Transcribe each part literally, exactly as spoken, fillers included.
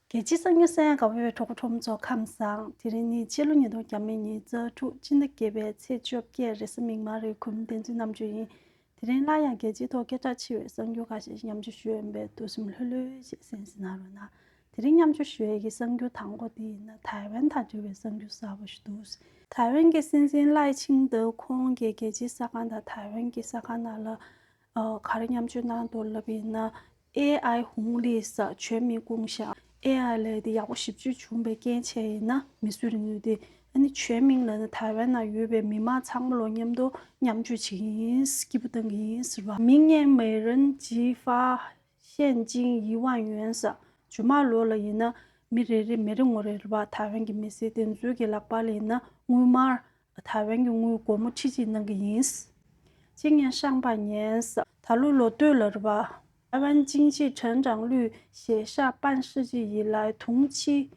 རྒྱལ་སྤྱིའི་གསར་འགྱུར་གསན་གཟིགས་གནང་བའི་གྲོགས་པོ་གྲོགས་མོ་ཚོ་ཁམས་བཟང་། དེ་རིང་ནི་ཕྱི་ལོ་ཉིས་སྟོང་ཉི་ཤུ་རྩ་དྲུག་སྤྱི་ཟླ་བརྒྱད་པའི་ཚེས་བཅོ་བརྒྱད་རེས་གཟའ་མིག་དམར་རེད། གུས་མོ་བསྟན་འཛིན་རྣམ་དཔྱོད་ཡིན། དེ་རིང་སླར་ཡང་རྒྱལ་སྤྱིའི་ཐོག་སྐད་གྲགས་ཆེ་བའི་གསར་འགྱུར་ཁག་ཅིག་མཉམ་སྤྱོད་ཞུ་ཡས་ཡིན་པས། འདུག་སེ་ལྷོད་ལྷོད་ཅིག་གསན་གཟིགས་གནང་རོགས་གནང་། དེ་རིང་མཉམ་སྤྱོད་ཞུ་ཡས་ཀྱི་གསར་འགྱུར་དང་པོ་དེ་ཡིན་ན་ཐའེ་ཝན་དང་འབྲེལ་བའི་གསར་འགྱུར་གསར་པ་ཞིག་འདུག། ཐའེ་ཝན་གྱི་སྲིད་འཛིན་ལའེ་ཆིང་ཏེ་ཁོང་གིས་རྒྱལ་སྤྱིའི་གསར་ཁང་དང་ཐའེ་ཝན་གྱི་གསར་ཁང་ནང་ལ་ཨ་ག་རེ་མཉམ་སྤྱོད་གནང་འདུག་ལབ་ཡིན་ན། ཨེ་ཨའི་ཧུང་ལི་ཟེར་བྱོན་མི་བསྐུངས་ཤག། ཨེ་ཨའི་ལབ་དེ་ཡག་པོ་ཞེ་པོ་ཅིག་བྱུང་བའི་རྐྱེན་བྱས་ཡིན་ན། མི་གསོད་རིག་ནུས་དེ་ཨ་ནི་བྱོན་མིང་ལབ་ན་ཐའེ་ཝན་ནང་ཡོད་པའི་མི་མང་ཚང་མ་ལོ་མཉམ་དུ་མཉམ་སྤྱོད་བྱེད་ཀྱི་ཡིན། སྐྱིད་པོ་གཏོང་གི་ཡིན་ཟེར་བ། 明年每人寄发现金一万元ཟེར། རྗེས་མ་ལོ་ལ་ཡིན་ན་མི་རེ་རེ་མི་རེ་ངོ་རེ་རེད་པ། ཐའེ་ཝན་གྱི་མི་སེར་དེ་ཚོའི་གི་ལག་པ་ལ་ཡིན་ན་དངུལ་སྨར། ཐའེ་ཝན་གྱི་དངུལ་སྒོར་མོ་ཁྲི་གཅིག་གནང་གི་ཡིན། 今年上半年ཟེར། ད་ལོ་ལོ་སྟོད་ལ་རེད་པ། 台湾经济成长率写下半世纪以来同期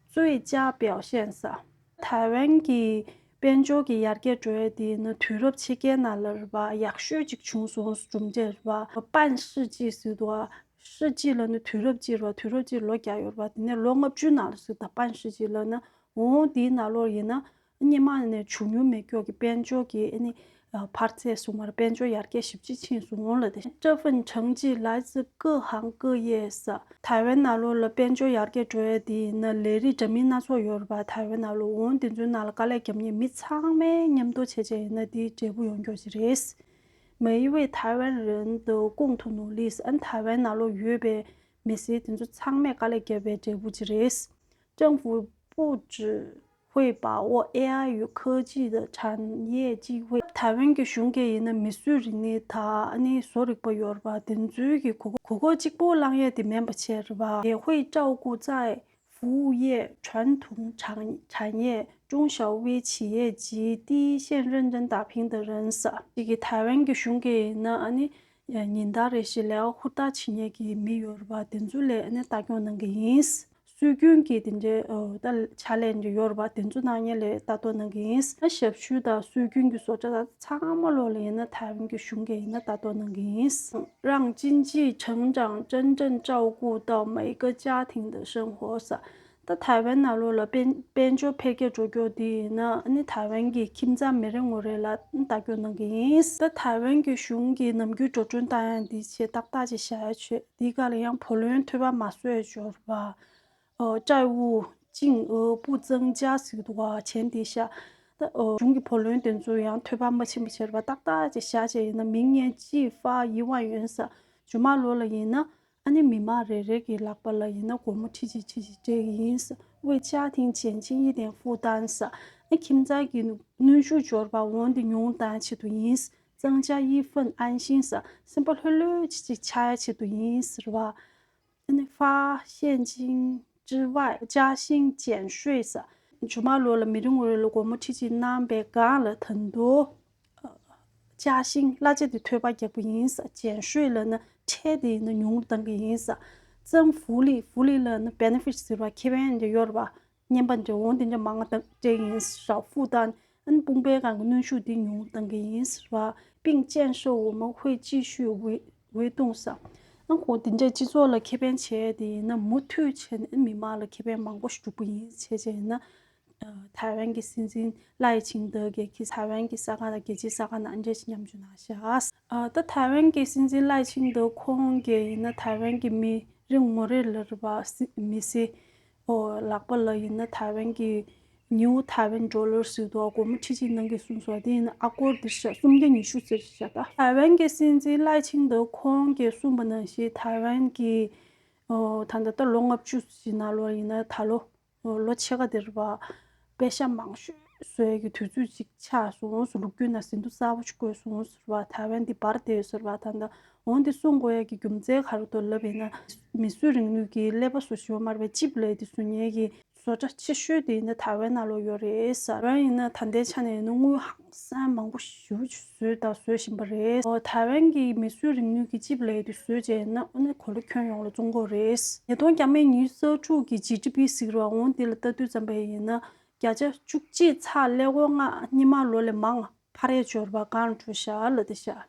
最佳表现ཟེར། ཐའེ་ཝན་གྱི་དཔལ་འབྱོར་གྱི་ཡར་རྒྱས་འགྲོ་ཡས་དེ་ནི་དུས་རབས་ཕྱེད་ཀའི་ནང་ལ་རེད་པ། ཡག་ཤོས་ཅིག་བྱུང་སོང་། གྲུབ་འབྲས་རེད་པ། 半世纪ཟེར་འདུག་པ། 世纪ལབ་ན་དུས་རབས་གཅིག་རེད་པ། དུས་རབས་གཅིག་ལོ་བརྒྱ་ཡོད་རེད་པ། དེ་ནས་ལོ་ལྔ་བཅུ་ནང་ལ་ཟེར། ད་半世纪ལབ་ན། འོང་དེའི་ནང་ལོགས་ཡིན་ན། སྔོན་མ་ནས་བྱུང་མྱོང་མེད་ཀྱོག་གི་དཔལ་འབྱོར་གྱི་ཨ་ནི་འཕར་ཚད་སོང་མ་རེད། དཔལ་འབྱོར་ཡར་རྒྱས་ཞེ་པོ་ཅིག་ཕྱིན་སོང་ལབ་དེ། 这份成绩来自各行各业ཟེར། ཐའེ་ཝན་ནང་ལོགས་ལ་དཔལ་འབྱོར་ཡར་རྒྱས་འགྲོ་ཡས་དེ་ཡིན་ན་ལས་རིགས་འདྲ་མིན་སྣ་ཚོགས་ཡོད་རེད་པ། ཐའེ་ཝན་ནང་ལོགས། འོང་དེ་ཚོའི་ནང་ལ་དཀའ་ལས་རྒྱབ་མཁན་མི་ཚང་མས་མཉམ་དུ་བྱས་བྱས་ཡིན་ན་དེའི་འབྲས་བུ་ཡོང་ཀྱོག་ཅིག་རེད། 每一位台湾人的共同努力ཟེར། ཨ་ནི་ཐའེ་ཝན་ནང་ལོགས་ཡོད་པའི་མི་སེར་དེ་ཚོ་ཚང་མས་དཀའ་ལས་བརྒྱབ་པའི་འབྲས་བུ་ཅིག་རེད། 政府不只会把握AI与科技的产业机会。ཐའེ་ཝན་གྱི་གཞུང་གིས་ཡིན་ན་མིས་བཟོས་རིག་གནས་དང་ཨ་ནི་བཟོ་རིག་པ་ཡོད་རེད་པ། དེ་ཚོའི་གི་གོ་གོ་སྐབས་གཅིག་པོ་བླང་ཡས་དེ་མིན་པ་བྱས་རེད་པ། 也会照顾在服务业、传统产产业、中小微企业及第一线认真打拼的人ཟེར། དེ་གི་ཐའེ་ཝན་གྱི་གཞུང་གིས་ཡིན་ན་ཨ་ནི་ཉིན་ལྟར་རེ་བཞིན་ལས་ཀ་ཧུར་ཐག་བྱེད་མཁན་གྱི་མི་ཡོད་རེད་པ། དེ་ཚོ་ལ་ཨ་ནི་ལྟ་སྐྱོང་གནང་གི་ཡིན། སྲོལ་རྒྱུན་གྱི་དེ་འདྲའི་ཨོ་ད་ཕྱག་ལས་འདྲ་ཡོད་རེད་པ། དེ་ཚོ་གནང་མཁན་ལ་ལྟ་རྟོག་གནང་གི་ཡིན། ད་ཞབས་ཞུ་དང་སྲོལ་རྒྱུན་གྱི་བཟོ་གྲྭ་དང་ཚང་མ་ལོགས་ལ་ཡིན་ན་ཐའེ་ཝན་གྱི་གཞུང་གིས་ཡིན་ན་ལྟ་རྟོག་གནང་གི་ཡིན། 让经济成长真正照顾到每一个家庭的生活ཟེར། ད་ཐའེ་ཝན་ནང་ལོགས་ལ་དཔལ་དཔལ་འབྱོར་འཕེལ་རྒྱས་འགྲོ་རྒྱུ་དེ་ཡིན་ན་ཨ་ནི་ཐའེ་ཝན་གྱི་ཁྱིམ་ཚང་མི་རེ་ངོ་རེ་ལ་ལྟ་སྐྱོང་གནང་གི་ཡིན། ད་ཐའེ་ཝན་གྱི་གཞུང་གིས་ནམ་རྒྱུན་འགྲོ་གྲོན་བཏང་ཡ་འདི་ཆེད་ཏག་ཏག་ཅིག་བཞག་ཡ་བྱོས། འདི་ག་ལ་ཡང་བུ་ལོན་འཐོལ་པ་མ་བཟོ་ཡ་བྱོས་རེད་པ། ཨོ་债务金额不增加ཟེར་གྱི་འདུག་ག་བྱས་འདི་བཞག། ད་ཨོ་གཞུང་གི་བུ་ལོན་དེ་ཚོ་ཡང་འཐོལ་པ་མ་ཕྱིན་པ་བྱས་རེད་པ། ཏག་ཏག་ཅིག་བཞག་བྱས་ཡིན་ན། 明年寄发一万元ཟེར། རྗེས་མ་ལོ་ལ་ཡིན་ན་ཨ་ནི་མི་མང་རེ་རེ་གི་ལག་པ་ལ་ཡིན་ན་སྒོར་མོ་ཁྲི་གཅིག་ཁྲི་གཅིག་སྤྲད་ཀྱི་ཡིན། 为家庭减轻一点负担ཟེར། ཨ་ཁྱིམ་ཚང་གི་གནོན་ཤུགས་འབྱོར་པ་འོང་དེ་ཉུང་བཏང་ཆེད་དུ་ཡིན། 增加一份安心ཟེར། སེམས་པ་ལྷོད་ལྷོད་ཅིག་ཅིག་ཆགས་ཡ་ཆེད་དུ་ཡིན་ཟེར་བ། ཨ་ནི་发现金之外加薪减税ཟེར། རྗེས་མ་ལོ་ལ་མི་རེ་ངོ་རེ་ལ་སྒོར་མོ་ཁྲི་གཅིག་གནང་པའི་སྒང་ལ་ད་དུང་ཨ་加薪གླ་ཆ་དེ་འཐོལ་པ་རྒྱག་པ་ཡིན་ཟེར། 减税ལབ་ན་ཁྲལ་དེ་ཡིན་ན་ཉུང་རུ་གཏང་གི་ཡིན་ཟེར། 增福利། 福利ལབ་ན་benefits ཟེར་བ། ཁེ་ཕན་དེ་ཡོད་རེད་པ། 年半ཅིག་འོང་དེ་འདྲ་མང་ང་སྤྲད་ཡིན་ཟེར། 负担ཨ་ནི་དཔུང་པའི་སྒང་གི་གནོན་ཤུགས་དེ་ཉུང་བཏང་གི་ཡིན་ཟེར་བ། 并建设我们会继续为为动ཟེར། ཨ་ཁོ་དེ་འདྲའི་སྤྱི་ཚོགས་ལ་ཁེ་ཕན་བྱས་དེ་ཡིན་ན་མུ་མཐུད་བྱས་ནས་མི་མང་ལ་ཁེ་ཕན་མང་པོ་ཞིག་སྒྲུབ་པ་ཡིན་བྱས་བྱས་ཡིན་ན། ཨ་ཐའེ་ཝན་གྱི་སྲིད་འཛིན་ལའེ་ཆིང་ཏེ་གིས་ཁྱི་ཐའེ་ཝན་གྱི་གསར་ཁང་དང་རྒྱལ་སྤྱིའི་གསར་ཁང་ནང་འགྲེལ་བཤད་མཉམ་སྤྱོད་གནང་ཤག། ཨ་ད་ཐའེ་ཝན་གྱི་སྲིད་འཛིན་ལའེ་ཆིང་ཏེ་ཁོང་གིས་ཡིན་ན་ཐའེ་ཝན་གྱི་མི་རེ་ངོ་རེ་ལ་རེད་པ། སྲིད་མི་སེར། ཨོ་ལག་པ་ལ་ཡིན་ན་ཐའེ་ཝན་གྱི་ནིའུ་ཐའེ་ཝན་ཌོ་ལར་ཟེར་འདུག་སྒོར་མོ་ཁྲི་གཅིག་གནང་གི་གསུངས་སོང་། དེ་ཡིན་ན་ཨ་སྒོར་འདི་ཤ་སུམ་བརྒྱ་ཉི་ཤུ་ཟེར་ཤག། ད་ཐའེ་ཝན་གྱི་སྲིད་འཛིན་ལའེ་ཆིང་ཏེ་ཁོང་གིས་གསུངས་པ་ནང་བཞིན་ཐའེ་ཝན་གྱི་ཨོ་ད་ལྟ་ད་ལོ་ལྔ་བཅུ་ཞིག་ནང་ལོགས་ཡིན་ན་ད་ལོ་ལོ་ཕྱེད་ཀ་དེ་རེད་པ། པེ་ཤ་མང་ཤོས་བཟོ་ཡས་ཀྱི་དུས་ཚོད་ཅིག་ཆགས་སོང་ཟེར། ལོ་རྒྱུས་ནང་ཟིན་ཐོ་གསར་པ་ཞིག་བཀོད་སོང་ཟེར་བ། ཐའེ་ཝན་འདི་འབར་བསྡད་ཡོད་ཟེར་བ། ད་ལྟ་འོང་འདི་གསུང་དགོས་ཡས་ཀྱི་རྒྱུ་མཚན་ག་རེ་འདུག་ལབ་ཡིན་ན། མིས་བཟོས་རིག་ནུས་ཀྱི་ཀླད་པ་བཟོ་ཞིག་ཡོད་མ་རེད་པས། ཅིབ་ལབ་ཡས་འདི་བཟོ་མཁན་གྱི་བཟོ་གྲྭ་ཆེ་ཤོས་དེ་ཡིན་ན་ཐའེ་ཝན་ནང་ལོགས་ཡོད་རེད་ཟེར། ཐའེ་ཝན་ཡིན་ན་ད་ལྟའི་ཆ་ནས་ཡིན་ན་དངུལ་ཧང་སང་མང་པོ་ཞེ་པོ་ཅིག་བཟོས་དང་བཟོ་བཞིན་པ་རེད། ཨོ་ཐའེ་ཝན་གྱི་མིས་བཟོས་རིག་ནུས་ཀྱི་ཅིབ་ལབ་ཡས་དེ་བཟོས་བྱས་ན་ཨ་ནི་གོ་ལ་ཁྱོན་ཡོངས་ལ་བཙོང་གི་རེད། ཉིས་སྟོང་ཉི་ཤུ་རྩ་དྲུག་གི་ཇི་ཌི་པི་ཟེར་བ་འོང་དེ་ལ་ལྟ་དུས་ཙམ་པ་ཡིན་ན་བརྒྱ་ཆ་བཅུ་གཅིག་ཚེག་ཀླད་ཀོར་ལྔ་སྔོན་མ་ལོ་ལས་མང་འཕར་ཡས་འབྱོར་བ་གང་འགྲོ་ཤག་ལབ་བསྡད་ཤག།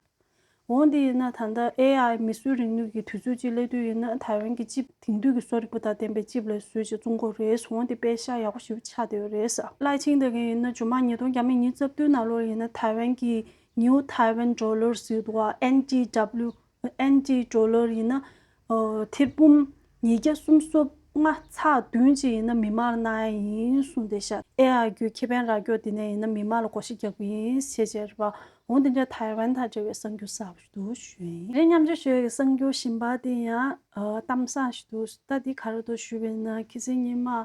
འོ་འདི་ཡིན་ན་ད་ལྟ་ཨེ་ཨའི་མིས་བཟོས་རིག་ནུས་ཀྱི་དུས་ཚོད་ཅིག་སླེབས་དུས་ཡིན་ན་ཐའེ་ཝན་གྱི་ཅིབ་དེང་དུས་ཀྱི་བཟོ་རིག་པ་དང་ལྡན་པའི་ཅིབ་ལ་བཟོས་བྱས་བཙོང་གི་རེད། འོ་འདི་དཔེ་ཤ་ཡག་པོ་ཞེ་པོ་ཆགས་བསྡད་ཡོད་རེད། ལའེ་ཆིང་དེ་ག་ཡིན་ན་ཇོ་མ་ཉིས་སྟོང་ཉི་ཤུ་རྩ་བདུན་ནང་ལོགས་ཡིན་ན་ཐའེ་ཝན་གྱི་New Taiwan Dollar ཟེར་འདུག་བ། ཨེན་ཊི་ཌབ་ལིའུ་ཨེན་ཊི་ཌོ་ལར་ཡིན་ན་ཨོ་ཐེར་འབུམ་ཉིས་བརྒྱ་སུམ་ཅུ་སོ་ལྔ་ཚེག་བདུན་ཅིག་ཡིན་ན་མི་མང་ལ་གནང་ཡ་ཡིན་གསུངས་བསྡད་ཤག་ཨེ་ཨའི་བརྒྱུད་ཁེ་ཕན་རག་རྒྱུ་དེ་ནས་ཡིན་ན་མི་མང་ལ་བགོ་བཤའ་རྒྱག་གི་ཡིན་ཞེས་བྱས་རེད་པ། འོ་དེ་འདྲ་ཐའེ་ཝན་དང་འབྲེལ་བའི་གསར་འགྱུར་གསར་པ་ཞིག་འདུག་ཞུ་ཡིན། དེ་མཉམ་སྤྱོད་ཞུ་ཡ་གི་གསར་འགྱུར་གཞན་པ་དེ་ཡང་ཨ་གཏམ་བཟང་ཞིག་འདུག་ད་འདི་ག་རེ་འདུག་ཞུས་པ་ཡིན་ན་ཁྱི་སེང་ཉི་མ་ཨ་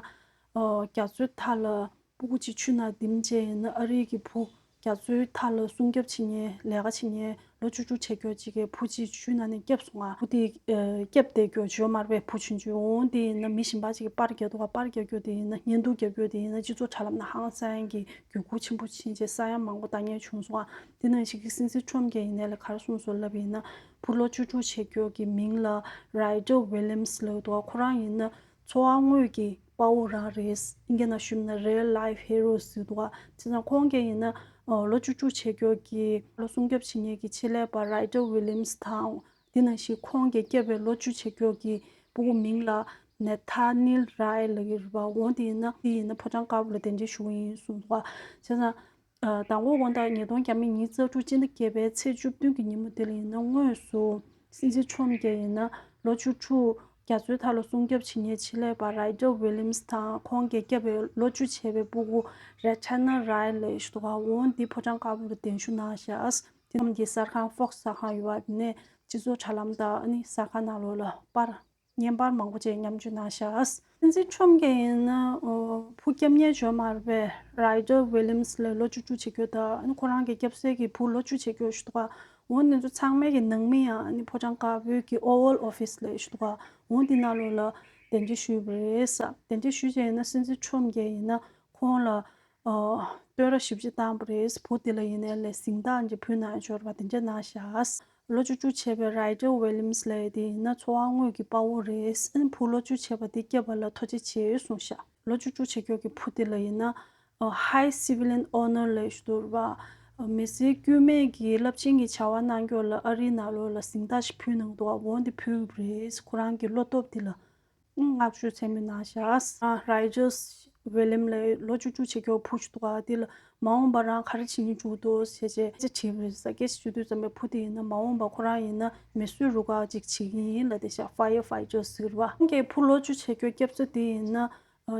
རྒྱ་མཚོའི་མཐའ་ལ་སྤུ་གུ་གཅིག་ཆུ་ནང་ལྡིམ་བྱས་ཡིན་ན་ཨ་རི་གི་བུ་རྒྱ་མཚོའི་མཐའ་ལ་སྲུང་སྐྱོབ་བྱེད་མཁན་ལས་ཀ་བྱེད་མཁན་ལོ་བཅུ་དྲུག་བྱེད་མཁན་གཅིག་གིས་བུ་གཅིག་ཆུ་ནང་ནས་བསྐྱབས་སོང་ང་། བུ་དེ་ཨ་བསྐྱབས་བསྡད་མཁན་ཇོ་མར་པའི་བུ་ཆུང་ཆུང་འོང་དེ་ཡིན་ན་མི་གཞན་པ་གཅིག་གིས་པར་རྒྱག་འདུག་ག་པར་རྒྱག་རྒྱུ་དེ་ཡིན་ན་བརྙན་ཐུང་རྒྱག་རྒྱུ་དེ་ཡིན་ན་སྤྱི་ཚོགས་དྲ་ལམ་ནང་ཧང་སང་གི་འགྱུར་ཁུག་ཆེན་པོ་ཕྱིན་བྱས་ས་ཡ་མང་པོ་འདང་ངེས་བྱུང་སོང་ང་། དེ་ནང་བཞིན་གྱི་སྲིད་འཛིན་ཁྲོམ་རྒྱག་ཡིན་ནའི་ལ་ག་རེ་གསུངས་སོང་ལབ་ཡིན་ན་བུ་ལོ་བཅུ་དྲུག་བྱེད་མཁན་གྱི་མིང་ལ་རའི་ཌར་ཝི་ལི་ཡམ་སི་ལབ་འདུག་ག་ཁོ་རང་ཡིན་ན་འཚོ་བ་དངོས་ཀྱི་དཔའ་བོ་རང་རེད། ཨིན་སྐད་ནང་ཞུས་ན་real life heroes ཟེར་འདུག་ག་བྱས་ཙང་ཁོང་གིས་ཡིན་ན་ལོ་བཅུ་དྲུག་བྱེད་མཁན་གྱི་ལོ་སྲུང་སྐྱོབ་བྱེད་མཁན་གྱི་ཆེད་ལས་པ་རའི་ཌར་ཝི་ལི་ཡམ་སི་དང་། དེ་ནང་བཞིན་ཁོང་གིས་བསྐྱབས་པའི་ལོ་བཅུ་བྱེད་མཁན་གྱི་སྤུ་གུ་མིང་ལ་ནེ་ཐ་ནིལ་རའི་ལབ་ཀྱི་རེད་པ། འོ་དེ་ཡིན་ན་དེ་ཡིན་ན་ཕོ་བྲང་དཀར་པོ་ལ་གདན་འདྲེན་ཞུ་གི་ཡིན་གསུངས་འདུག་ག་བྱས་ཙང་། ཨ་དང་པོ་དགོང་དག་ཉིས་སྟོང་ཉི་ཤུ་རྩ་དྲུག་སྤྱི་ཟླ་བརྒྱད་པའི་ཚེས་བཅུ་བདུན་གྱི་ཉིན་མོ་དེ་ལ་ཡིན་ན་དངོས་སུ་སྲིད་འཛིན་ཁྲོམ་གྱིས་ཡིན་ན་ལོ་བཅུ་དྲུག་རྒྱ་མཚོའི་མཐའ་ལ་སྲུང་སྐྱོབ་བྱེད་མཁན་ཆེད་ལས་པ་རའི་ཌར་ཝི་ལི་ཡམ་སི་དང་ཁོང་གིས་བསྐྱབས་པའི་ལོ་བཅུ་བྱས་པའི་སྤུ་གུ་རེ་ཐ་ནལ་རའི་ལབ་ཞིག་འདུག་ག་འོ་འདི་ཕོ་བྲང་དཀར་པོ་ལ་གདན་ཞུ་གནང་བཞག་དེ་རྣམས་ཀྱི་གསར་ཁང་ཧྥོག་སི་གསར་ཁང་ཡོད་པ་དེ་ནས་སྤྱི་ཚོགས་དྲ་ལམ་དང་ཨ་ནི་གསར་ཁང་ནང་ལོགས་ལ་པར་བརྙན་པར་མང་པོ་ཅིག་མཉམ་སྤྱོད་གནང་ཤག་སྲིད་འཛིན་ཁྲོམ་གྱིས་ཡིན་ན་ཨོ་བུ་སྐྱབས་གནས་འབྱོར་མ་རེད་པས། རའི་ཌར་ཝི་ལི་ཡམ་སི་ལ་ལོ་བཅུ་དྲུག་བྱེད་རྒྱུ་དང་ཨ་ནི་ཁོ་རང་གི་སྐྱབས་སའི་གི་བུ་ལོ་བཅུ་བྱེད་རྒྱུ་ཞིག་འདུག་ག་འོ་འདི་ཚོ་ཚང་མའི་གི་ནང་མི་ཡང་ཨ་ནི་ཕོ་བྲང་དཀར་པོའི་གི་Oval Office ལབ་ཞིག་འདུག་ག་འོ་འདི་ནང་ལོགས་ལ་གདན་འདྲེན་ཞུས་པ་རེད་ས། གདན་འདྲེན་ཞུས་བྱས་ཡིན་ན་སྲིད་འཛིན་ཁྲོམ་གྱིས་ཡིན་ན་ཁོང་ལ་ཨ་བསྟོད་ར་ཞེ་པོ་ཅིག་བཏང་པ་རེད། བུ་དེ་ལ་ཡིན་ནའི་ལས་གཟེངས་རྟགས་ཅིག་ཕུལ་གནང་ཡ་འབྱོར་བ་དེ་འདྲ་གནང་ཤག་ལོ་བཅུ་དྲུག་བྱས་པའི་རའི་ཌར་ཝི་ལི་ཡམ་སི་ལབ་ཡ་དེ་ཡིན་ན་འཚོ་བ་དངོས་ཀྱི་དཔའ་བོ་རེད། ཨ་ནི་བུ་ལོ་བཅུ་བྱས་པ་དེ་སྐྱབས་པ་ལ་ཐུགས་རྗེ་ཆེ་གསུངས་ཤག་ལོ་བཅུ་དྲུག་བྱེད་མཁན་གྱི་བུ་དེ་ལ་ཡིན་ན་ཨ་High Civilian Honor ལབ་ཞིག་འདུག་ར་བ། མི་སེར་དཀྱུས་མའི་གི་རླབས་ཆེན་གྱི་བྱ་བ་གནང་རྒྱུ་ལ་ཨ་རིའི་ནང་ལོགས་ལ་གཟེངས་རྟགས་ཤིག་ཕུལ་གནང་འདུག་འོ་འདི་ཕུལ་བ་རེད། ཁོ་རང་གི་བློ་སྟོབས་དེ་ལ་བསྔགས་བརྗོད་ཚད་མེད་གནང་ཤག་རའི་ཌར་ཝི་ལི་ཡམ་ལ་ལོ་བཅུ་དྲུག་བྱེད་མཁན་བུ་ཞིག་འདུག་ག་དེ་ལ་མ་འོངས་པ་རང་ག་རེ་བྱེད་སྙིང་འདོད་འདུག་ཟེར་བྱས་སྐད་ཆ་དྲིས་པ་རེད་ས། སྐད་ཆ་དྲིས་དུས་ཙམ་པའི་བུ་དེ་ཡིན་ན་མ་འོངས་པ་ཁོ་རང་ཡིན་ན་མེ་གསོད་རུ་ཁག་ཅིག་བྱེད་ཀྱི་ཡིན་ལབ་བསྡད་ཤག Firefighters ཟེར་བ། ཁོང་གིས་བུ་ལོ་བཅུ་བྱེད་མཁན་སྐྱབས་ས་དེ་ཡིན་ན་ཨ་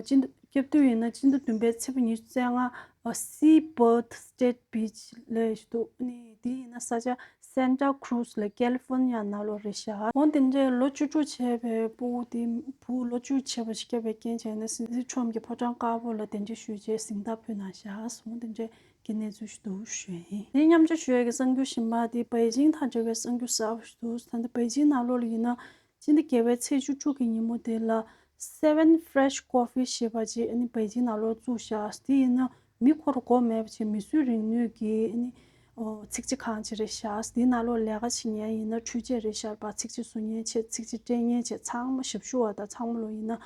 སྤྱི་ཟླ་སྐྱབས་དུས་ཡིན་ན་སྤྱི་ཟླ་བདུན་པའི་ཚེས་པ་ཉི་ཤུ་རྩ་ལྔ་ཨ་Seabird State Beach ལབ་ཞིག་འདུག་ཨ་ནི་དེ་ཡིན་ན་ས་ཆ་Santa Cruz ལ་California ནང་ལོགས་རེད་ཤག་འོ་དེ་འདྲའི་ལོ་བཅུ་དྲུག་བྱས་པའི་སྤུ་གུ་དེ་བུ་ལོ་བཅུ་བྱས་པ་ཞིག་སྐྱབས་པའི་རྐྱེན་བྱས་ནས་སྲིད་འཛིན་ཁྲོམ་གྱིས་ཕོ་བྲང་དཀར་པོ་ལ་གདན་འདྲེན་ཞུས་རྗེས་གཟེངས་རྟགས་ཕུལ་གནང་ཤག་འོ་དེ་འདྲའི་གི་གནས་ཚུལ་ཞིག་འདུག་ཞུ་ཡིན། དེ་མཉམ་སྤྱོད་ཞུ་ཡས་ཀྱི་གསར་འགྱུར་གཞན་པ་དེ་པེ་ཅིང་དང་འབྲེལ་བའི་གསར་འགྱུར་གསར་པ་ཞིག་འདུག་ད་ལྟ་པེ་ཅིང་ནང་ལོགས་ལ་ཡིན་ན་སྤྱི་ཟླ་བརྒྱད་པའི་ཚེས་བཅུ་དྲུག་གི་ཉིན་མོ་དེ་ལ་Seven Fresh Coffee ཞེས་པ་ཅིག་ཨ་ནི་པེ་ཅིང་ནང་ལོགས་བཙུགས་ཤག་དེ་ཡིན་ན་མི་འཁོར་དགོས་མེད་པ་བྱས་མི་གསོད་རིག་ནུས་ཀྱི་ཨ་ནི་ཨོ་ཚིག་ཇ་ཁང་ཅིག་རེད་ཤག་དེའི་ནང་ལོགས་ལས་ཀ་བྱེད་མཁན་ཡིན་ན་འཕྲུལ་ཆས་རེད་ཤག་པ་ཚིག་ཇ་བཟོ་མཁན་བྱས་ཚིག་ཇ་སྤྲད་མཁན་བྱས་ཚང་མ་ཞབས་ཞུ་བ་དང་ཚང་མ་ལོ་ཡིན་ན་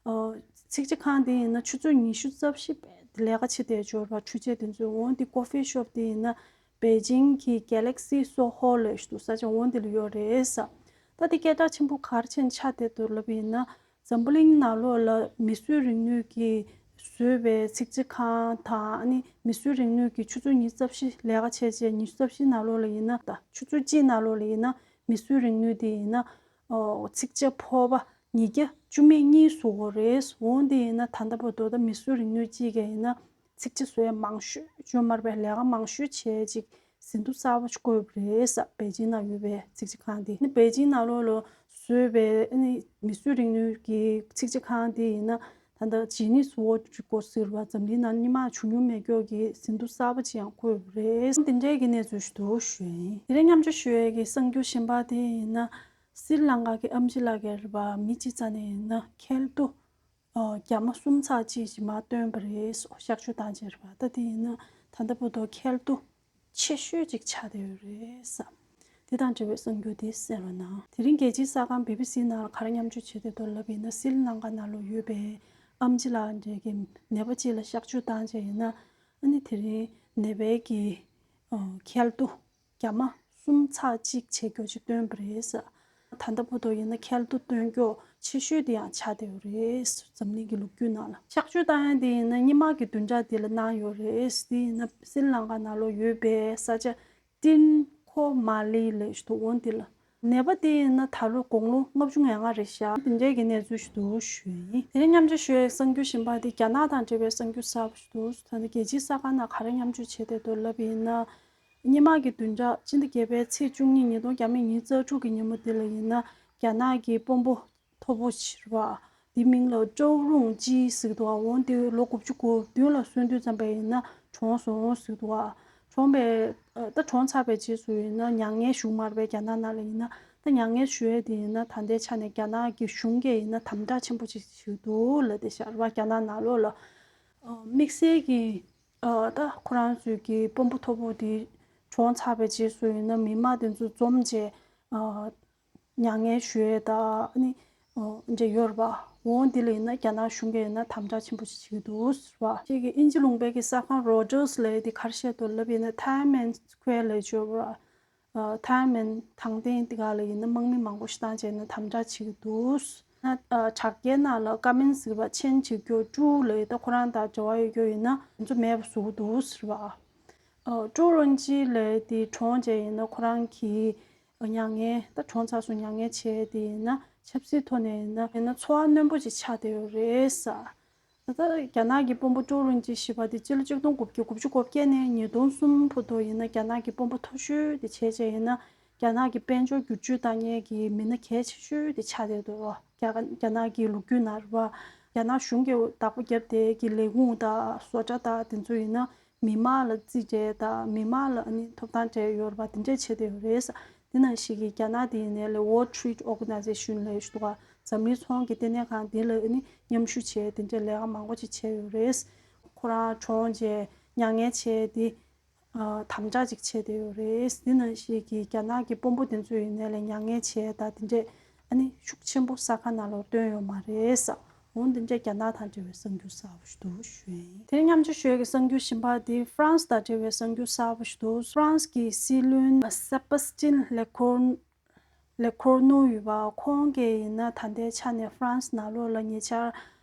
ཨོ་ཚིག་ཇ་ཁང་དེ་ཡིན་ན་ཆུ་ཚོད་ཉི་ཤུ་རྩ་བཞི་རྦད་དེ་ལས་ཀ་བྱེད་བསྡད་འབྱོར་བ་འཕྲུལ་ཆས་དེ་ཚོའི་འོང་དེ་ཀོ་ཕི་ཤོབ་དེ་ཡིན་ན་པེ་ཅིང་གི་Galaxy Soho ལབ་ཞིག་འདུག་ས་ཆ་འོང་དེ་ལ་ཡོད་རེད་ས། ད་དེ་སྐད་གྲགས་ཆེན་པོ་ག་རེ་བྱས་ནས་ཆགས་བསྡད་འདུག་ལབ་ཡིན་ན། འཛམ་བུ་གླིང་ནང་ལོགས་ལ་མི་གསོད་རིག་ནུས་ཀྱིས་བཟོས་པའི་ཚིག་ཇ་ཁང་དང་ཨ་ནི་མི་གསོད་རིག་ནུས་ཀྱིས་ཆུ་ཚོད་ཉི་ཤུ་རྩ་བཞི་ལས་ཀ་བྱས་རྗེས་ཉི་ཤུ་རྩ་བཞི་ནང་ལོགས་ལ་ཡིན་ན་ད་ཆུ་ཚོད་གཅིག་ནང་ལོགས་ལ་ཡིན་ན་མི་གསོད་རིག་ནུས་དེ་ཡིན་ན་ཨོ་ཚིག་ཇ་ཕོར་པ་ཉིས་བརྒྱ་བཅུ་མེད་གཉིས་བཟོ་དགོས་རེད། འོང་དེ་ཡིན་ན་ད་ལྟ་བར་དུ་ད་མི་གསོད་རིག་ནུས་གཅིག་གིས་ཡིན་ན་ཚིག་ཇ་བཟོ་ཡ་མང་ཤོས་ཅོ་མར་པའི་ལས་ཀ་མང་ཤོས་བྱས་ཅིག་ཟིན་ཐོ་གསར་པ་ཞིག་བཀོད་པ་རེད་ས། པེ་ཅིང་ནང་ཡོད་པའི་ཚིག་ཇ་ཁང་དེ་ནི་པེ་ཅིང་ནང་ལོགས་ལ་བཟོས་པའི་ཨ་ནི་མི་གསོད་རིག་ནུས་ཀྱི་ཚིག་ཇ་ཁང་དེ་ཡིན་ན་ད་ལྟ་ཇི་ནི་སི་ཝོར་ཌི་རི་ཀོཌ་ཟེར་བ་འཛམ་གླིང་ནང་སྔོན་མ་བྱུང་མྱོང་མེད་མཁན་གྱི་ཟིན་ཐོ་གསར་པ་ཅིག་ཡང་བཀོད་པ་རེད། དེ་འདྲའི་གི་གནས་ཚུལ་ཞིག་འདུག་ཞུ་ཡིན། དེ་རིང་མཉམ་སྤྱོད་ཞུ་ཡས་ཀྱི་གསར་འགྱུར་གཞན་པ་དེ་ཡིན་ན་སི་རི་ལང་ཀ་གི་ཨེམ་ཆི་ལགས་ཀྱིས་རེད་པ་མི་གཅིག་རྩ་ནས་ཡིན་ན་ཁལ་དུ་རྒྱ་མ་གསུམ་ཚེག་གཅིག་ཅིག་མར་བཏོན་པ་རེད། གཤག་བཅོས་བཏང་བྱས་རེད་པ། ད་དེ་ཡིན་ན་ད་ལྟ་བར་དུ་ཁལ་དུ་ཆེ་ཤོས་ཅིག་ཆགས་བསྡད་ཡོད་རེད་བསམ། དེ་དང་འབྲེལ་བའི་གསར་འགྱུར་དེ་གསན་རོགས་གནང་། དེ་རིང་རྒྱལ་སྤྱིའི་གསར་ཁང་བི་བི་སི་ནང་ལ་ག་རེ་མཉམ་སྤྱོད་བྱས་བསྡད་འདུག་ལབ་ཡིན་ན་སི་རི་ལང་ཀ་ནང་ལ་ཡོད་པའི་ཨེམ་ཆི་ལགས་འདྲ་གི་ནད་པ་གཅིག་ལ་གཤག་བཅོས་བཏང་བྱས་ཡིན་ན་ཨ་ནི་དེ་རིང་ནད་པའི་གི་ཁལ་དུ་རྒྱ་མ་ གསུམ་ཚེག་གཅིག་བྱེད་རྒྱུ་ཅིག་བཏོན་པ་རེད། ད་ལྟ་བར་དུ་ཡིན་ན་ཁྱད་དུ་གཏོང་རྒྱུ་ཆེ་ཤོས་དེ་ཡང་ཆགས་བསྡད་ཡོད་རེད། འཛམ་གླིང་གི་ལོ་རྒྱུས་ནང་ལ་གཤག་བཅོས་བཏང་ཡ་དེ་ཡིན་ན་སྔོན་མ་གི་བདུན་ཕྲག་དེ་ལ་གནང་ཡོད་རེད། དེ་ཡིན་ན་སི་རི་ལང་ཀ་ནང་ལོགས་ཡོད་པའི་ས་ཆ་ཏིན་ཁོ་མ་ལི་ལབ་ཞིག་འདུག་འོ་འདི་ལ། ནད་པ་དེ་ཡིན་ན་ད་ལོ་དགུང་ལོ་ལྔ་བཅུ་ང་ལྔ་རེད་ཤག་འདི་འདྲའི་གི་གནས་ཚུལ་ཞིག་འདུག་ཞུ་ཡ་ཡིན། དེ་རིང་མཉམ་ཞུགས་ཞུ་ཡའི་གསར་འགྱུར་གཞན་པ་དེ་རྒྱ་ནག་དང་འབྲེལ་བའི་གསར་འགྱུར་གསར་པ་ཞིག་འདུག་ད་ནི་རྒྱལ་སྤྱིའི་གསར་ཁང་ནང་ག་རེ་མཉམ་སྤྱོད་བྱས་བསྡད་འདུག་ལབ་པ་ཡིན་ན། སྔོན་མ་གི་བདུན་ཕྲག་སྤྱི་ཟླ་བརྒྱད་པའི་ཚེས་བཅུ་གཉིས་ཉིས་སྟོང་ཉི་ཤུ་རྩ་དྲུག་གི་ཉིན་མོ་དེ་ལ་ཡིན་ན། རྒྱ་ནག་གི་དཔོན་པོ་མཐོ་པོ་ཞིག་རེད་པ། དེའི་མིང་ལ་ཀྲོའུ་རུང་ཅི་ཟེར་གྱི་འདུག་འོ་དེ་ལོ་དགུ་བཅུ་གོ་བདུན་ལ་སོན་དུས་ཙམ་པ་ཡིན་ན་གྲོངས་སོང་ཟེར་གྱི་འདུག་གྲོངས་པའི་ད་གྲོངས་ཚར་བའི་རྗེས་སུ་ཡིན་ན་མྱ་ངན་ཞུ་མ་རེད་པས། རྒྱ་ནག་ནང་ལ་ཡིན་ན་ད་མྱ་ངན་ཞུ་ཡས་དེ་ཡིན་ན་ད་ལྟའི་ཆ་ནས་རྒྱ་ནག་གི་གཞུང་གིས་ཡིན་ན་དམ་དྲག་ཆེན་པོ་ཅིག་བྱེད་ཀྱི་འདུག་ལབ་བསྡད་ཤག་རེད་པ། རྒྱ་ནག་ནང་ལོགས་ལ་དམིགས་བསལ་གྱི་ད་ཁོ་རང་ཚོའི་གི་དཔོན་པོ་མཐོ་པོ་དེ་གྲོངས་ཚར་བའི་རྗེས་སུ་ཡིན་ན་མི་མང་དེ་ཚོ་འཛོམས་བྱས། མྱ་ངན་ཞུ་ཡས་དང་ནི་འདྲ་ཡོད་རེད་པ། འོ་འདི་ལ་ཡིན་ན་རྒྱ་ནག་གཞུང་གིས་ཡིན་ན་དམ་དྲག་ཆེན་པོ་ཞིག་བྱེད་ཀྱི་འདུག་ཟེར་བ། ཅིག་གི་དབྱིན་ཇི་ལུང་པའི་གི་གསར་ཁང་Reuters་ལབ་ཡས་དེ་ག་རེ་བཤད་འདུག་ལབ་ཡིན་ན་Tiananmen Square་ལབ་ཡས་ཅིག་ཡོད་རེད་པ། Tiananmen་དང་ཐེངས་དེ་ག་ལ་ཡིན་ན་དམག་མི་མང་པོ་ཞིག་བཏང་བྱས་ན་དམ་དྲག་བྱེད་ཀྱི་འདུག་ན་དྲ་རྒྱའི་ནང་ལ་ཀ་མེན་ཟེར་བ་ཆེན་བྱེད་རྒྱུ་ཀྲུའུ་ལབ་ཡས་ད་ཁོ་རང་དང་འབྲེལ་བ་ཡོད་རྒྱུ་ཡིན་ན་དེ་ཚོ་མེད་པ་བཟོ་གི་འདུག་ཟེར་བ། ཀྲོའུ་རུང་ཅི་ལབ་ཡས་དེ་གྲོངས་བྱས་ཡིན་ན་ཁོ་རང་གི་མྱ་ངན་ད་གྲོངས་ཚར་སོང་། མྱ་ངན་བྱས་དེ་ཡིན་ན་ཆབ་སྲིད་ཐོག་ནས་ཡིན་ན་ཡིན་ན་འཚོ་བ་རྣོན་པོ་ཅིག་ཆགས་བསྡད་ཡོད་རེད་ཟེར། ད་ལྟ་རྒྱ་ནག་གི་དཔོན་པོ་ཀྲོའུ་རུང་ཅི་ཞེས་པ་དེ་སྤྱི་ལོ་ཆིག་སྟོང་དགུ་བརྒྱ་དགུ་བཅུ་གོ་བརྒྱད་ནས་ཉིས་སྟོང་གསུམ་བར་དུ་ཡིན་ན་རྒྱ་ནག་གི་དཔོན་པོ་མཐོ་ཤོས་དེ་བྱས་བྱས་ཡིན་ན་རྒྱ་ནག་གི་དཔལ་འབྱོར་བསྒྱུར་བཅོས་བཏང་མཁན་གྱི་མི་སྣ་གལ་ཆེ་ཤོས་དེ་ཆགས་བསྡད་འདུག་རྒྱ་རྒྱ་ནག་གི་ལོ་རྒྱུས་ནང་རེད་པ། རྒྱ་ནག་གཞུང་གིས་བདག་པོ་བརྒྱབ་བསྡད་ཀྱི་ལས་ཁུངས་དང་བཟོ་གྲྭ་དང་དེ་ཚོ་ཡིན་ན་མི་མང་ལ་རྩིས་སྤྲད་དང་མི་མང་ལ་ཨ་ནི་ཐོབ་ཐང་སྤྲད་ཡོད་རེད་པ། དེ་འདྲས་བྱས་བསྡད་ཡོད་རེད། དེ་ནང་བཞིན་གྱི་རྒྱ་ནག་དེ་ཡིན་ནའི་ལས་World Trade Organization་ལབ་ཡས་ཞིག་འདུག་ག་འཛམ་གླིང་ཚོང་གི་ལྟེ་གནས་ཁང་དེ་ལ་ཨ་ནི་མཉམ་ཞུགས་བྱས་དེ་འདྲས་ལས་ཀ་མང་པོ་ཅིག་བྱས་ཡོད་རེད། ཁོ་རང་གྲོངས་བྱས་མྱ་ངན་བྱས་དེ་དམ་དྲག་ཅིག་བྱས་བསྡད་ཡོད་རེད། དེ་ནང་བཞིན་གྱི་རྒྱ་ནག་གི་དཔོན་པོ་དེ་ཚོ་ཡིན་ནའི་ལས་མྱ་ངན་བྱས་དང་དེ་འདྲས་ཨ་ནི་ཤུགས་ཆེན་པོ་གསར་ཁང་ནང་ལོགས་བཏོན་ཡོད་མ་རེད་ཟེར། འོ་འདི་འདྲའི་རྒྱ་ནག་དང་འབྲེལ་བའི་གསར་འགྱུར་གསར་པ་ཞིག་འདུག་ཞུ་ཡིན། དེ་མཉམ་ཞུགས་ཞུ་ཡས་ཀྱི་གསར་འགྱུར་གཞན་པ་དེ་ཧྥ་རན་སི་དང་འབྲེལ་བའི་གསར་འགྱུར་གསར་པ་ཞིག་འདུག་ཧྥ་རན་སི་གི་སྲིད་བློན་སེ་བྷ་སི་ཅིན་ལེ་ཁོར་ལེ་ཁོར་ནུ་ཡོད་པ། ཁོང་གིས་ཡིན་ན་ད་ལྟའི་ཆ་ནས་ཧྥ་རན་སི་ནང་ལོགས་ལ་ཉེ་ཆར་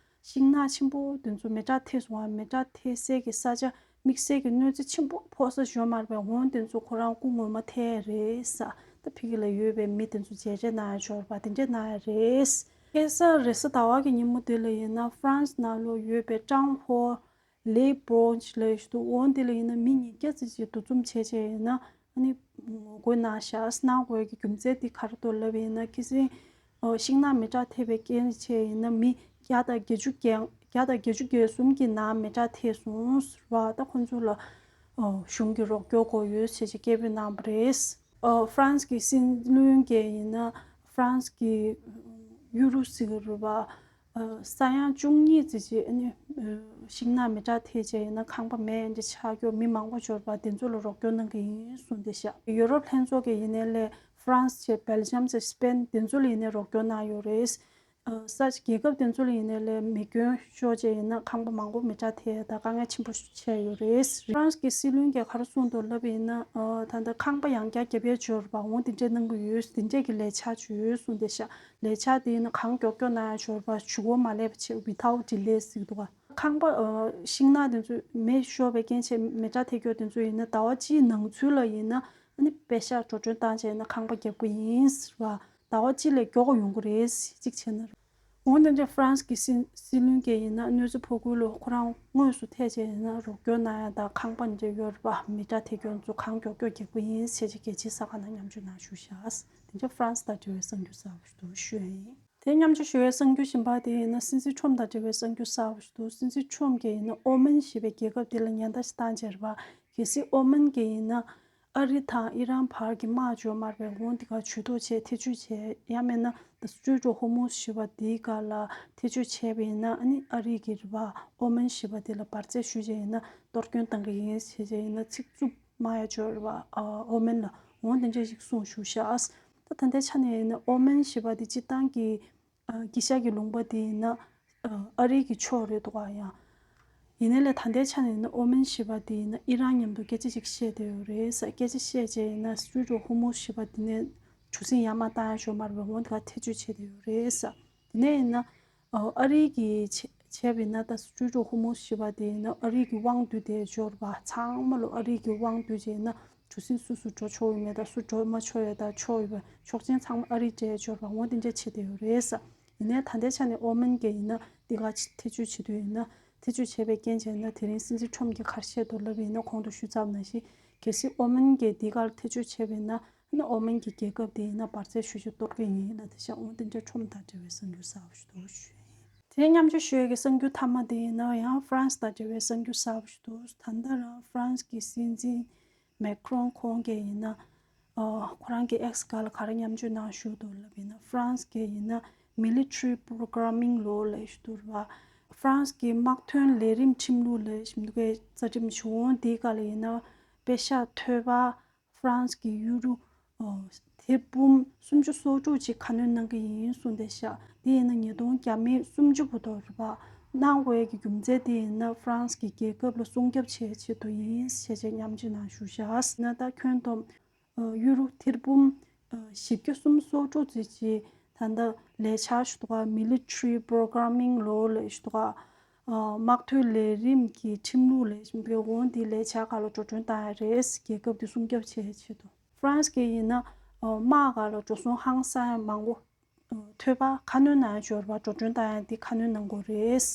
ཤིང་ནགས་ཆེན་པོ་དེ་ཚོ་མེ་སྲེག་ཐེབས་སོང་བ། མེ་སྲེག་ཐེབས་སའི་གི་ས་ཆ་དམིགས་བསལ་གྱི་གནོད་འཚེ་ཆེན་པོ་ཕོག་ས་ཞིག་ཡོད་མ་རེད་པས། འོང་དེ་ཚོ་ཁོ་རང་སྐུ་ངོ་མ་ཐེབས་རེད་ཟེར། ད་ཕ་གི་ལ་ཡོད་པའི་མི་དེ་ཚོ་མཇལ་འཕྲད་གནང་ཡ་ཡོད་རེད་པ། དེ་འདྲས་གནང་ཡ་རེད། ཁ་སང་རེས་གཟའ་ཟླ་བ་གི་ཉིན་མོ་དེ་ལ་ཡིན་ན་ཧྥ་རན་སི་ནང་ལོགས་ཡོད་པའི་ཀྲང་ཧོ་ལེ་བོ་ཇི་ལབ་ཡས་ཞིག་འདུག་འོ་འདི་ལ་ཡིན་ན་མི་ཉིས་བརྒྱ་ཙམ་ཅིག་འདུ་འཛོམས་བྱས་བྱས་ཡིན་ན་ཨ་ནི་ངོ་རྒོལ་གནང་ཤག་གནང་དགོས་ཀྱི་རྒྱུ་མཚན་འདི་ག་རེ་འདུག་ལབ་ཡིན་ན་ཁ་སང་ཤིང་ནགས་མེ་སྲེག་ཐེབས་པའི་རྐྱེན་བྱས་ཡིན་ན་མི་བརྒྱ་དང་བརྒྱད་ཅུ་གྱ་བརྒྱ་དང་བརྒྱད་ཅུ་གྱ་གསུམ་གྱི་ནང་མེ་སྲེག་ཐེབས་སོང་ཟེར་བ། ད་ཁོང་ཚོ་ལ་གཞུང་གི་རོགས་སྐྱོར་དགོས་ཡོད་ཟེར་ཅིག་སྐད་འབོད་གནང་བ་རེད། ཨ། ཧྥ་རན་སི་གི་སྲིད་བློན་གྱིས་ཡིན་ན་ཧྥ་རན་སི་གི་ཡུ་རུ་ཟེར་གི་རེད་པ། ཨ། ས་ཡ་བཅུ་གཉིས་ཙམ་ཅིག་ཨ་ནི་ཤིང་ནགས་མེ་སྲེག་ཐེབས་བྱས་ཡིན་ན་ཁང་པ་མེད་འདི་ཆགས་ཀྱོག་མི་མང་པོ་འབྱོར་པ་དེ་ཚོ་ལ་རོགས་སྐྱོར་གནང་གི་ཡིན་གསུངས་བསྡད་ཤག་ཡུ་རོབ་ལྷན་ཚོགས་ཀྱིས་ཡིན་ནའི་ལས་ཧྥ་རན་སི་བྱས་སྦེལ་ཇམ་བྱས་སི་པེན་དེ་ཚོ་ལ་ཡིན་ནའི་རོགས་སྐྱོར་གནང་ཡོད་རེད། ཨ། ས་རྒྱལ་ཁབ་དེ་ཚོ་ལ་ཡིན་ནའི་ལས་མེ་སྐྱོན་ཤོར་བྱས་ཡིན་ན་ཁང་པ་མང་པོ་མེ་སྲེག་ཐེབས་དང་དཀའ་ངལ་ཆེན་པོ་ཞིག་འཕྲད་ཡོད་རེད། ཧྥ་རན་སི་གི་སྲིད་བློན་གྱིས་ག་རེ་གསུངས་འདུག་ལབ་ཡིན་ན། ཨ། ད་ལྟ་ཁང་པ་ཡང་བསྐྱར་བརྒྱབ་ཡས་འབྱོར་བ་འོང་དེ་འདྲས་གནང་གི་ཡོད། དེ་འདྲས་ཀྱི་ལས་འཆར་ཅིག་ཡོད་གསུངས་བསྡད་ཤག་ལས་འཆར་དེ་ཡིན་ན་གང་མགྱོགས་མགྱོགས་གནང་ཡ་འབྱོར་བ་ཞུ་སྒོ་མ་སླེབས་བྱས་without delay་ཟེར་གི་འདུག་ག་ཁང་པ། ཨ། ཤིང་ནགས་དེ་ཚོ་མེ་ཤོར་བའི་རྐྱེན་བྱས་མེ་སྲེག་ཐེབས་ཀྱོག་དེ་ཚོ་ཡིན་ན་ཟླ་བ་གཅིག་ནང་ཚུད་ལ་ཡིན་ན་ཨ་ནི་པེ་ཤག་འགྲོ་གྲོན་བཏང་བྱས་ཡིན་ན་ཁང་པ་རྒྱག་གི་ཡིན་ཟེར་བ། ཟླ་བ་གཅིག་ལས་མགྱོགས་ཡོང་གི་རེད། གཅིག་བྱས་ན། འོན་ཏེ་ཧྥ་རན་སི་གི་སྲིད་སྲིད་བློན་གྱིས་ཡིན་ན་གནོད་འཚེ་ཕོག་ཁུལ་ལ་ཁོ་རང་དངོས་སུ་ཐད་བྱས་ཡིན་ན་རོགས་སྐྱོར་གནང་ཡ་དང་ཁང་པ་འདྲ་ཡོད་རེད་པ། མེ་སྲེག་ཐེབས་ཀྱོག་ཚོ་གང་མགྱོགས་མགྱོགས་རྒྱག་གི་ཡིན་ཟེར་གྱི་རྒྱལ་སྤྱིའི་གསར་ཁང་ནང་མཉམ་སྤྱོད་གནང་བཞུགས་ཤག་དེ་འདྲ་ཧྥ་རན་སི་དང་འབྲེལ་བའི་གསར་འགྱུར་གསར་པ་ཞིག་འདུག་ཞུ་ཡ་ཡིན། དེ་མཉམ་དུ་ཞུ་བའི་གསར་འགྱུར་གཞན་པ་དེ་ཡིན་ན་སྲིད་འཛིན་ཁྲོམ་དང་འབྲེལ་བའི་གསར་འགྱུར་གསར་པ་ཞིག་འདུག་སྲིད་འཛིན་ཁྲོམ་གྱིས་ཡིན་ན་ཨོ་མན་ཞེས་པའི་རྒྱལ་ཁབ་དེ་ལ་ཉེན་བརྡ་ཞིག་བཏང་བྱས་རེད་པ། གལ་སྲིད་ཨོ་མན་གྱིས་ཡིན་ན། ཨ་རི་དང་ཨི་རན་བར་གྱི་དམག་འཇོག་མ་རེད་པས། འོང་འདི་ག་ཇུས་གཏོགས་བྱས་ཐེ་བྱུས་བྱས་ཡང་མིན་ན་The Strait of Hormuz་ཞེས་པ་འདིའི་སྒང་ལ་ཐེ་བྱུས་བྱས་པ་ཡིན་ན་ཨ་ནི་ཨ་རི་གི་རེད་པ་ཨོ་མན་ཞེས་པ་འདི་ལ་འབར་རྫས་ཞུ་བྱས་ཡིན་ན་གཏོར་སྐྱོན་བཏང་གི་ཡིན་ཞེས་བྱས་ཡིན་ན་ཚིག་རྩུབ་སྨྲ་ཡ་འཇོག་རེད་པ་ཨོ་མན་ལ་འོང་དེ་འདྲ་ཞིག་གསུངས་བཞུགས་ཤག་ད་ད་ལྟའི་ཆ་ནས་ཡིན་ན་ཨོ་མན་ཞེས་པ་འདི་སྤྱིར་བཏང་གི་གྱི་ཤར་གྱི་ལུང་པ་དེ་ཡིན་ན་ཨ་རི་གི་ཕྱོགས་རེད་འདུག་ག་ཡང་ ཡིན་ནའི་ལས་ད་ལྟའི་ཆ་ནས་ཡིན་ན་ཨོ་མན་ཞེས་པ་དེ་ཡིན་ན་ཨི་རན་མཉམ་དུ་སྐད་ཆ་ཅིག་བཤད་བསྡད་ཡོད་རེད་ཟེར། སྐད་ཆ་བཤད་བྱས་ཡིན་ན་Strait of Hormuz ཞེས་པ་དེ་ནས་གྲུ་གཟིངས་ཡར་མར་བཏང་ཡ་ཞོར་མར་བའི་འོང་དེ་ག་ཐེ་བྱུས་བྱས་བསྡད་ཡོད་རེད་ཟེར། དེ་ནས་ཡིན་ན་ཨ་རི་གི་བྱས་བྱས་པ་ཡིན་ན་ད་Strait of Hormuz ཞེས་པ་དེ་ཡིན་ན་ཨ་རི་གི་དབང་སྡུད་དེ་འབྱོར་བ་ཚང་མ་ལོ་ཨ་རི་གི་དབང་སྡུད་བྱས་ཡིན་ན་གྲུ་གཟིངས་སུ་སུ་འགྲོ་ཆོག་ཡོད་མེད་དང་སུ་འགྲོ་མ་ཆོག་ཡོད་དང་ཆོག་ཡོད་པ་ཆོག་མཆན་ཚང་མ་ཨ་རི་སྤྲད་འབྱོར་བ་འོང་དེ་འདྲ་བྱས་བསྡད་ཡོད་རེད་ཟེར། ཡིན་ནའི་ད་ལྟའི་ཆ་ནས་ཨོ་མན་གྱི་ཡིན་ན་འདི་ག་ཐེ་བྱུས་བྱེད་དུས་ཡིན་ན་ཐེ་བྱུས་བྱས་པའི་རྐྱེན་བྱས་ན་དེ་རིང་སྲིད་འཛིན་ཁྲོམ་གྱིས་ག་རེ་བཤད་འདུག་ལབ་ཡིན་ན་གོང་དུ་ཞུས་ཚར་བ་ནང་བཞིན་གལ་སྲིད་ཨོ་མན་གྱིས་འདི་གར་ཐེ་བྱུས་བྱས་པ་ཡིན་ན་ཨོ་མན་གྱི་རྒྱལ་ཁབ་དེ་ཡིན་ན་འབར་རྫས་ཞུ་རྒྱུ་གཏོར་གྱི་ཡིན་ལབ་དེ་ཤག་འོང་དེ་འདྲ་ཁྲོམ་དང་འབྲེལ་བའི་གསར་འགྱུར་གསར་པ་ཞིག་འདུག་ཞུ་ཡིན། དེ་མཉམ་སྤྱོད་ཞུ་ཡས་ཀྱི་གསར་འགྱུར་མཐའ་མ་དེ་ཡིན་ན་ཡང་ཧྥ་རན་སི་དང་འབྲེལ་བའི་གསར་འགྱུར་གསར་པ་ཞིག་འདུག་ད་ལྟ་རང་ཧྥ་རན་སི་གི་སྲིད་འཛིན་མེག་ཁྲོན་ཁོང་གིས་ཡིན་ན། ཨ་ཁོ་རང་གི་X་སྒང་ལ་ག་རེ་མཉམ་སྤྱོད་གནང་བཞུགས་འདུག་ལབ་ཡིན་ན་ཧྥ་རན་སི་གི་ཡིན་ན་military programming law་ལབ་ཞིག་འདུག་རེད་བ། ཧྥ་རན་སི་གི་དམག་དོན་ལས་རིམ་ཁྲིམས་ལུགས་ལབ་ཞིག་འདུག་གས་རྩ་ཁྲིམས་ཞུ་འོང་དེའི་སྒང་ལ་ཡིན་ན་པེ་ཤག་ཐོལ་པ་ཧྥ་རན་སི་གི་ཡུ་རོ་ཨོ་ཐེར་འབུམ་སུམ་ཅུ་སོ་དྲུག་ཅིག་ཁ་སྣོན་གནང་གི་ཡིན་གསུངས་བསྡད་ཤག་དེ་ཡིན་ན་ཉིས་སྟོང་བརྒྱ་མེད་སུམ་ཅུ་བར་དུ་རེད་པ། གནང་དགོས་ཀྱི་རྒྱུ་མཚན་དེ་ཡིན་ན་ཧྥ་རན་སི་གི་རྒྱལ་ཁབ་ལ་སྲུང་སྐྱོབ་བྱེད་ཆེད་དུ་ཡིན་ཞེས་བྱས་མཉམ་སྤྱོད་གནང་བཞུགས་ཤག་ན་ད་ཁྱོན་བསྡོམས་ཨ་ཡུ་རོ་ཐེར་འབུམ་ཨ་བཞི་བརྒྱ་སུམ་ཅུ་སོ་དྲུག་ཙམ་ཅིག་ད་ལྟ་ལས་འཆར་ཞུ་དགོས་military programming law་ལབ་ཞུ་དགོས་ཨ་དམག་དོན་ལས་རིམ་གྱི་ཁྲིམས་ལུགས་ལས་འོང་དེ་ལས་འཆར་ཁག་ལ་འགྲོ་གྲོན་བཏང་ཡ་རེད། རྒྱལ་ཁབ་དེ་སྲུང་སྐྱོབ་བྱེད་ཆེད་དུ། ཧྥ་རན་སི་གིས་ཡིན་ན་ཨ་དམག་སྒང་ལ་འགྲོ་སོང་ཧང་སང་ཡང་མང་པོ་ཨ་ཐོལ་པ་ཁ་སྣོན་གནང་ཡ་འབྱོར་བ་འགྲོ་གྲོན་བཏང་ཡ་འདི་ཁ་སྣོན་གནང་དགོས་རེད། ཉིས་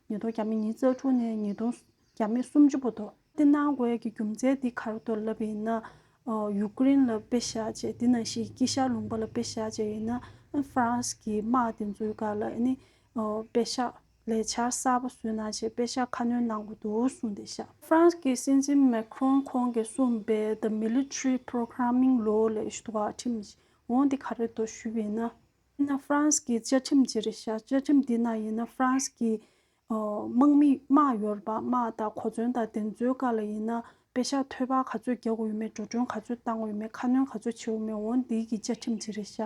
སྟོང་བརྒྱ་མེད་ཉི་ཤུ་རྩ་དྲུག་ནས་ཉིས་སྟོང་བརྒྱ་མེད་སུམ་ཅུ་བར་དུ། འདི་གནང་དགོས་ཀྱི་རྒྱུ་མཚན་འདི་ག་རེ་འདུག་ལབ་པ་ཡིན་ན། ཨ་ཡུ་ཀེ་རེན་ལ་པེ་ཤག་བྱས་འདི་ནང་བཞིན་དཀྱིལ་ཤར་ལུང་པ་ལ་པེ་ཤག་བྱས་ཡིན་ན་ཧྥ་རན་སི་གི་དམག་དེ་ཚོའི་སྒང་ལ་ཨ་ནི་ཨ་པེ་ཤག་ལས་འཆར་གསར་པ་བཟོས་གནང་བྱས་པེ་ཤག་ཁ་སྣོན་གནང་དགོས་འདུག་གསུངས་བསྡད་ཤག་ཧྥ་རན་སི་གི་སྲིད་འཛིན་མེག་ཁྲོན་ཁོང་གིས་གསུངས་པའི་The Military Programming Law་ལབ་ཞུ་དགོས་ཁྲིམས་འོང་འདི་ག་རེ་འདུག་ཞུས་པ་ཡིན་ན། ཡིན་ན་ཧྥ་རན་སི་གི་བཅའ་ཁྲིམས་ཅིག་རེད་ཤག་བཅའ་ཁྲིམས་འདི་ནང་ཡིན་ན་ཧྥ་རན་སི་གི་ཨོ་དམག་མི་དམག་ཡོད་རེད་པ། དམག་དང་གོ་མཚོན་དང་དེ་ཚོའི་སྒང་ལ་ཡིན་ན་པེ་ཤག་ཐོལ་པ་ག་ཚོད་རྒྱག་དགོས་ཡོད་མེད་འགྲོ་གྲོན་ག་ཚོད་བཏང་དགོས་ཡོད་མེད་ཁ་སྣོན་ག་ཚོད་བྱེད་དགོས་མེད་འོ་འདི་གི་བཅའ་ཁྲིམས་ཅིག་རེད་ཤག་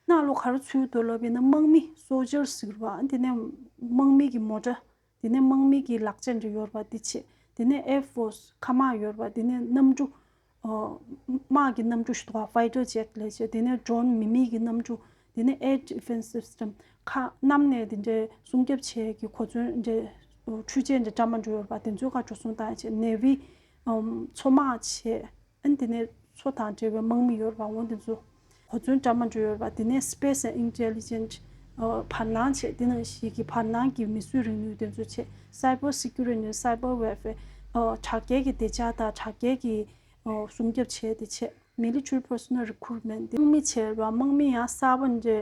ནང་ལོགས་ག་རེ་ཚུད་འདུག་ལབ་ཡིན་ན་དམག་མི་soldiers་ཟེར་བ་འདི་ནས་དམག་མི་གི་མོ་ཊ། དེ་ནས་དམག་མི་གི་ལག་ཆ་འདྲ་ཡོད་རེད་པ་འདི་བྱས། དེ་ནས་air force་མཁའ་དམག་ཡོད་རེད་པ། དེ་ནས་གནམ་གྲུ་ཨོ་དམག་གི་གནམ་གྲུ་ཞིག་འདུག་ག fighter jet་ལབ་བྱས། དེ་ནས་drone་མི་མེད་ཀྱི་གནམ་གྲུ། དེ་ནས་air defense system་མཁའ་གནམ་ནས་དེ་འདྲའི་སྲུང་སྐྱོབ་བྱེད་ཀྱི་གོ་མཚོན་འདྲ་འཕྲུལ་ཆས་འདྲ་འདྲ་མི་འདྲ་ཡོད་རེད་པ། དེ་ཚོའི་སྒང་འགྲོ་སོང་བཏང་བྱས་navy་ཨམ་མཚོ་དམག་བྱས། ཨན་དེ་ནས་མཚོ་དང་འབྲེལ་བའི་དམག་མི་ཡོད་རེད་པ། འོ་དེ་ཚོ་གོ་མཚོན་འདྲ་མི་འདྲ་ཡོད་རེད་པ། དེ་ནས་space and intelligence་ཨ་བར་སྣང་བྱས། དེ་ནང་བཞིན་གྱི་བར་སྣང་གི་མིས་བཟོས་རིག་ནུས་དེ་ཚོ་བྱས། cyber security and cyber warfare་ཨ་དྲ་རྒྱའི་གི་བདེ་འཇགས་དང་དྲ་རྒྱའི་གི་ཨ་སྲུང་སྐྱོབ་བྱས་དེ་བྱས། military personnel recruitment་དེ་དམག་མི་བྱས་རེད་པ། དམག་མི་ཡང་གསར་པ་འདྲ་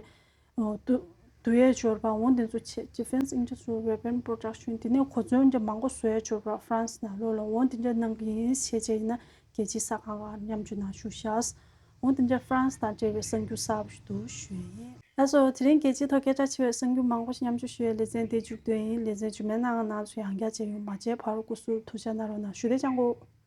ཨོ་བསྡུ་བསྡུ་ཡས་འབྱོར་བ་འོ་དེ་ཚོ་བྱས། Defense Industrial Weapon Production་དེ་ནས་གོ་མཚོན་འདྲ་མང་པོ་བཟོ་ཡས་འབྱོར་བ་ཧྥ་རན་སི་ནང་ལོགས་ལ་འོ་དེ་འདྲ་གནང་གི་ཡིན་ཞེས་བྱས་ཡིན་ན་རྒྱལ་སྤྱིའི་གསར་ཁང་ཁག་མཉམ་སྤྱོད་གནང་བཞུགས་ཤག་འོ་དེ་འདྲ་ཧྥ་རན་སི་དང་འབྲེལ་བའི་གསར་འགྱུར་གསར་པ་ཞིག་འདུག་ཞུ་ཡས་ཡིན། ལགས་སོ། དེ་རིང་རྒྱལ་སྤྱིའི་ཐོག་སྐད་ཆ་ཆེ་བའི་གསར་འགྱུར་མང་པོ་ཞིག་མཉམ་སྤྱོད་ཞུ་ཡས་ལེ་ཚན་དེ་མཇུག་བསྡུས་ཡིན། ལེ་ཚན་རྗེས་མའི་ནང་ང་ང་ཚོ་ཡང་བསྐྱར་མཇལ་ཡོང་། མ་མཇལ་བར་སྐུ་གཟུགས་ཐུགས་ཅག་གནང་རོགས་གནང་། བཞུགས་གདན་འཇགས་དགོས།